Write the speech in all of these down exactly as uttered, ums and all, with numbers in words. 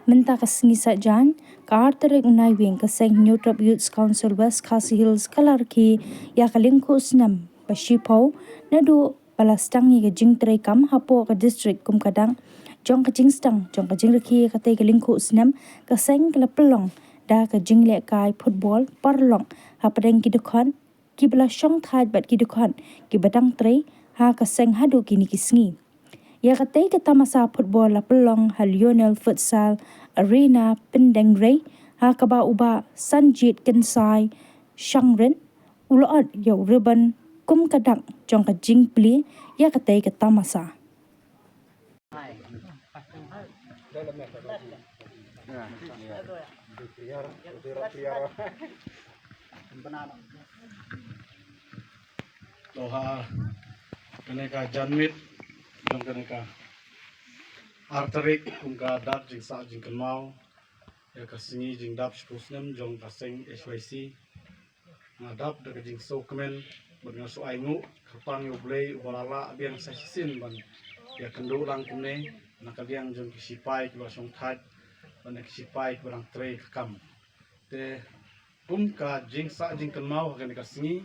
Mynta ka sngi Saitjaiñ, ka ar tarik u Naiwieng, ka seng Hynñiewtrep Youth Council West Khasi Hills ka la rakhe ïa ka lyngkhuh snem ba shiphew naduh ba la sdang ïa ka jingtrei kam hapoh ka district. Kum ka dak jong ka jingsdang jong ka jingrakhe ïa katei ka lyngkhuh snem, ka seng ka la pynlong da ka jinglehkai football paralok hapdeng ki dkhot kiba la shongthait bad ki dkhot kiba dang trei ha ka seng haduh kine ki sngi. Ïa katei ka tamasa football la pynlong ha Lionel Futsal Arena Pyndengrei, ha kaba u Bah Sanjit Kynsai Shangrit u la ot ïa u ribbon kum ka dak jong ka jingplie ïa katei ka tamasa. To ha kane ka janmiet jong kane ka ar tarik, kum ka dak jingsah jingkynmaw ïa ka sngi jingdap shiphew snem jong ka seng H Y C, nga dap da ka jingsngewkmen bad nga sngew ainguh kyrpang ïa U Blei uba la lah biang sa shisien ban ïakynduh lang kumne na ka liang jong ki sipai kiba shongthait bad na ki sipai kiba dang trei ka kam. Te kum ka jingsah jingkynmaw ha kane ka sngi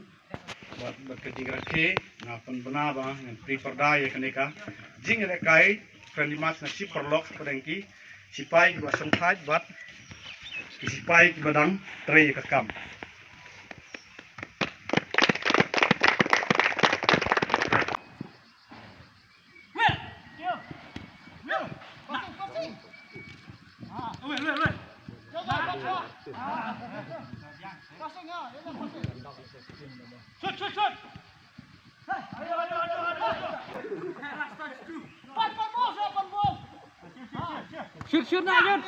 bad, bad ka jingrakhe, nga pynbna ba ngan plie pyrda ïa kane ka jinglehkai friendly match na shi paralok hapdeng ki sipai kiba shongthait bad ki sipai kiba dang trei ka kam. Shoot, shoot, nak, shoot.